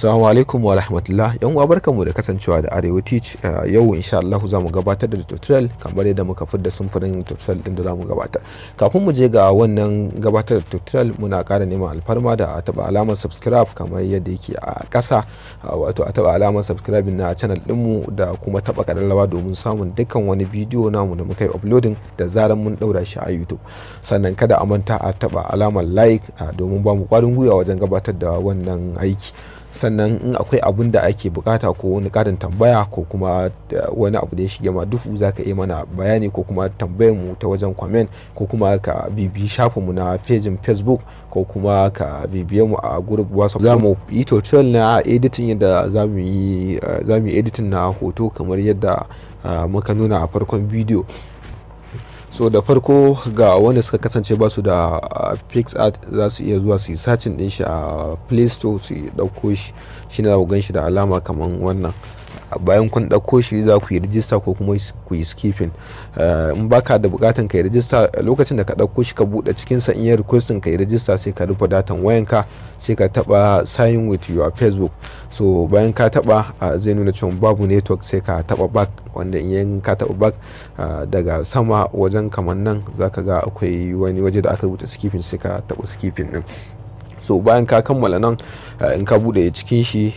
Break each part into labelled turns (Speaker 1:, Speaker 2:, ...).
Speaker 1: Assalamu alaikum wa rahmatullah. Yan uwa, barkanmu da kasancewa da Arewa Teach. Yau insha Allah za mu gabatar da tutorial kamar yadda muka fidda samfurin tutorial din da za mu gabatar. Kafin mu je ga wannan gabatar da tutorial, muna ƙara neman alfarma da a taɓa alamar subscribe kamar yadda yake a ƙasa, wato a taɓa alamar subscribe na channel ɗinmu da kuma taɓa ƙararrawa domin samun dukkan wani bidiyo namu da muka yi uploading da zarar mun ɗaura shi a YouTube. Sannan kada a manta a taɓa alamar like domin ba mu ƙwarin gwiwa wajen gabatar da wannan aiki. Sannan in akwai abun da ake bukata ko wani karin tambaya ko kuma wani abu da ya shige ma duhu, za ka iya mana bayani ko kuma tambayar mu ta wajen comment, ko kuma ka bibiyi shafin mu na pejin Facebook, ko kuma ka bibiye mu a group WhatsApp. Za mu yi tutorial na editing, yadda za mu yi editing na hoto kamar yadda muka nuna a farkon bidiyo. So da farko, ga wanda suka kasance ba su da PicsArt, za su iya zuwa su yi searching din shi a Play Store su dauko shi. Shine za ku gan shi da alama kamar wannan. Bayan kun dauko shi, za ku yi rijista ko kuma ku yi skipping in baka da bukatan ka yi rijista. Lokacin da ka dauko shi ka bude cikin sa, in ya requesting ka yi rijista, sai ka rufe datan wayanka, sai ka taba "Sign with your Facebook". So bayan ka taba, zai nuna cewa babu network, sai ka taba back, wanda in ka taba back, daga sama wajen kamar nan zaka ga akwai wani waje da aka rubuta "skipping", sai ka taba skipping din. So bayan ka kammala nan, in ka bude cikin shi,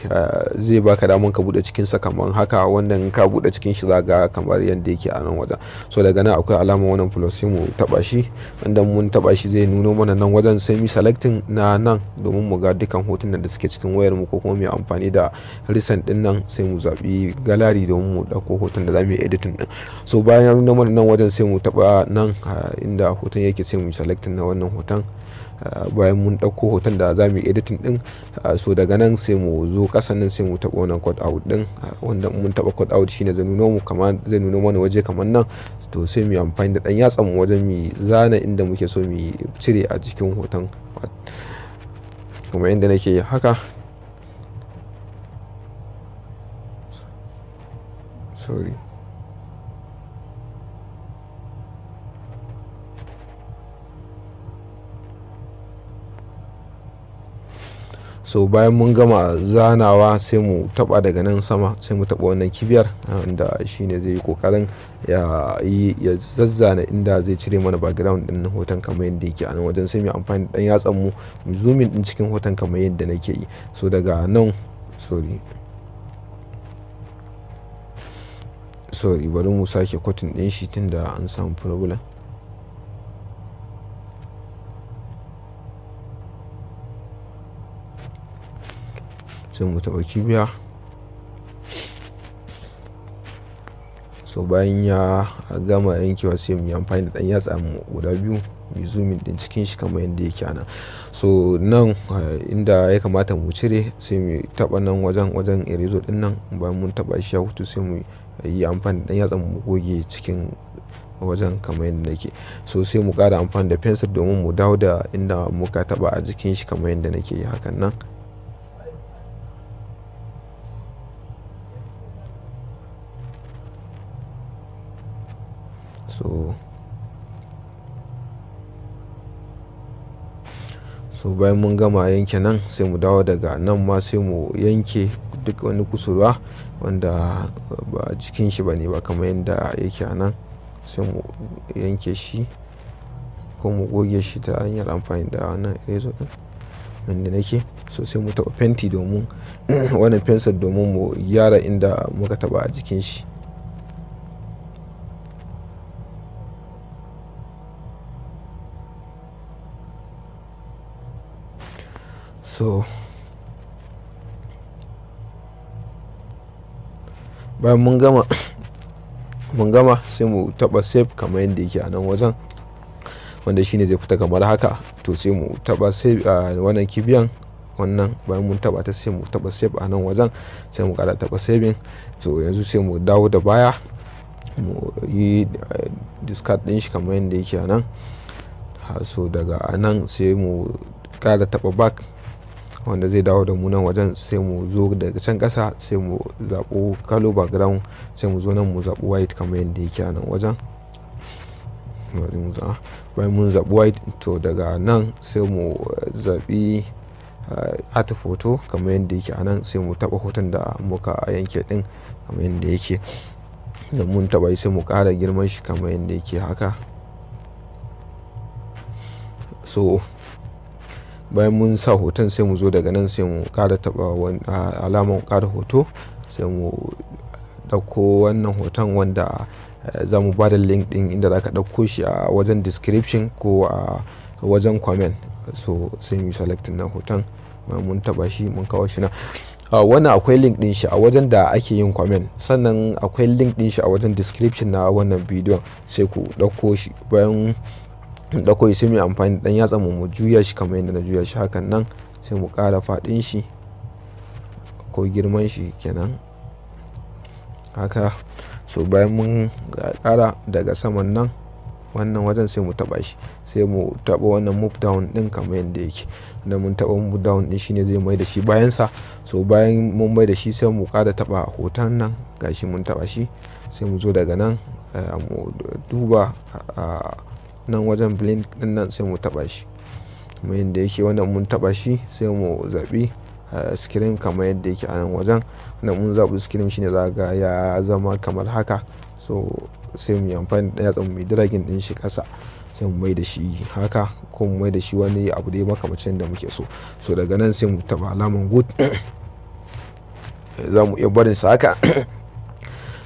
Speaker 1: zai baka daman ka bude cikin sa kamar haka, wanda in ka bude cikin shi za ga kamar yadda yake a nan wajen. So daga nan akwai alamar wannan plus, sai mu taba shi. Wanda mun taba shi, zai nuno mana nan wajen, sai mu selecting na nan domin mu ga dukkan hotunan da suke cikin wayar mu, ko kuma mu amfani da recent din nan, sai mu zabi gallery domin mu dauko hoton da zamu yi editing din. So bayan ya nuna mana nan wajen, sai mu taba nan inda hoton yake, sai mu selecting na wannan hoton. Bayan mun ɗauko hoton da za mu yi editing din, so daga nan sai mu zo ƙasan nan, sai mu taɓa wannan cut out din, wanda mun taɓa cut out shine zai nuno mu kamar zai nuno mana waje kamar nan. To sai mu yi amfani da ɗan yatsan mu wajen mu zana inda muke so mu cire a jikin hoton, kamar inda nake haka. Sorry. So bayan mun gama zanawa, sai mu taba daga nan sama, sai mu taba wannan kibiyar, wanda shine zai yi kokarin ya yi ya zazzana inda zai cire mana background din hoton kamar yadda yake a nan wajen. Sai mu amfani da dan yatsan mu mu zoom in din cikin hoton kamar yadda nake yi. So daga nan, sorry, sorry, bari mu sake cutting din shi tunda an samu problem. Sai mu taɓa kibiya. So bayan ya gama yankewa, sai mu yi amfani da ɗan yatsa mu guda biyu mu zoom din cikin shi kamar yadda yake a nan. So nan inda ya kamata mu cire, sai mu taɓa nan wajen eraser din nan. Bayan mun taɓa shi ya hutu, sai mu yi amfani da ɗan yatsa mu goge cikin wajen kamar yadda nake. So sai mu ƙara amfani da pencil domin mu dawo da inda muka taɓa a jikin shi kamar yadda nake yi hakan nan. So bayan mun gama yanke nan, sai mu dawo daga nan ma, sai mu yanke duk wani kusurwa wanda ba jikin shi bane ba kamar yadda yake a nan. Sai mu yanke shi ko mu goge shi ta hanyar amfani da wannan eraser din wanda nake. So sai mu taɓa fenti domin wannan pencil domin mu gyara inda muka taɓa a jikin shi. So bayan mun gama, sai mu taba save kamar yadda yake a nan wajen, wanda shine zai fita kamar haka. To sai mu taba save a wannan kibiyan wannan. Bayan mun taba ta, sai mu taba save a nan wajen, sai mu kara taba saving. To yanzu sai mu dawo da baya mu yi discard din shi kamar yadda yake a nan. So daga nan sai mu kara taba back, wanda zai dawo da mu nan wajen. Sai mu zo daga can ƙasa, sai mu zaɓo color background, sai mu zo nan mu zaɓi white kamar yadda yake a nan wajen. Bayan mun zaɓi white, to daga nan sai mu zaɓi Add photo kamar yadda yake a nan, sai mu taɓa hoton da muka yanke ɗin kamar yadda yake. Da mun taɓa shi, sai mu ƙara girman shi kamar yadda yake haka. So bayan mun sa hoton, sai mu zo daga nan, sai mu ƙara taɓa alamar ƙara hoto, sai mu ɗauko wannan hoton wanda za mu ba da link ɗin inda za ka ɗauko shi a wajen description ko a wajen comment. So sai mu selecting na hoton. Bayan mun taɓa shi, mun kawo shi nan. Wannan akwai link ɗin shi a wajen da ake yin comment, sannan akwai link ɗin shi a wajen description na wannan bidiyon, sai ku ɗauko shi. Bayan ɗauko shi, sai mu yi amfani da ɗan yatsan mu, mu juya shi kamar yadda na juya shi hakan nan, sai mu ƙara faɗin shi ko girman shi kenan haka. So bayan mun ƙara, daga saman nan wannan wajen, sai mu taɓa shi, sai mu taɓa wannan move down ɗin kamar yadda yake da. Mun taɓa move down ɗin, shine zai mai da shi bayan sa. So bayan mun mai da shi, sai mu ƙara taɓa hoton nan. Gashi mun taɓa shi, sai mu zo daga nan mu duba nan wajen blend ɗin nan, sai mu taɓa shi kamar yadda yake. Wannan mun taɓa shi, sai mu zaɓi screen kamar yadda yake a nan wajen. Wannan mun zaɓi screen, shine za ga ya zama kamar haka. So sai mu yi amfani da yatsan mu, dragging din shi ƙasa, sai mu mai da shi haka ko mu mai da shi wani abu dai makamacin da muke so. So daga nan sai mu taɓa alaman good. Za mu iya barin sa haka,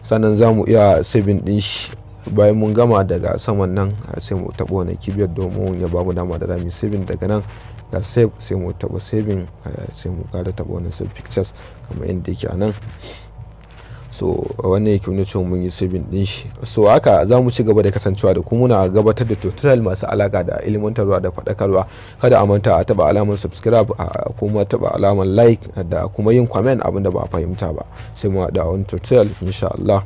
Speaker 1: sannan za mu iya saving din shi. Bayan mun gama, daga saman nan sai mu taɓa wannan kibiyar domin ya bamu dama da rami saving. Daga nan ga save, sai mu taɓa saving, sai mu ƙara taɓa wannan save pictures kamar yadda yake a nan. So wannan yake nuna cewa mun yi saving din shi. So haka za mu ci gaba da kasancewa da ku, muna gabatar da tutorial masu alaka da ilmantarwa da faɗakarwa. Kada a manta a taba alamar subscribe, a kuma taba alamar like, da kuma yin comment abinda ba a fahimta ba. Sai mu haɗa wani tutorial insha Allah.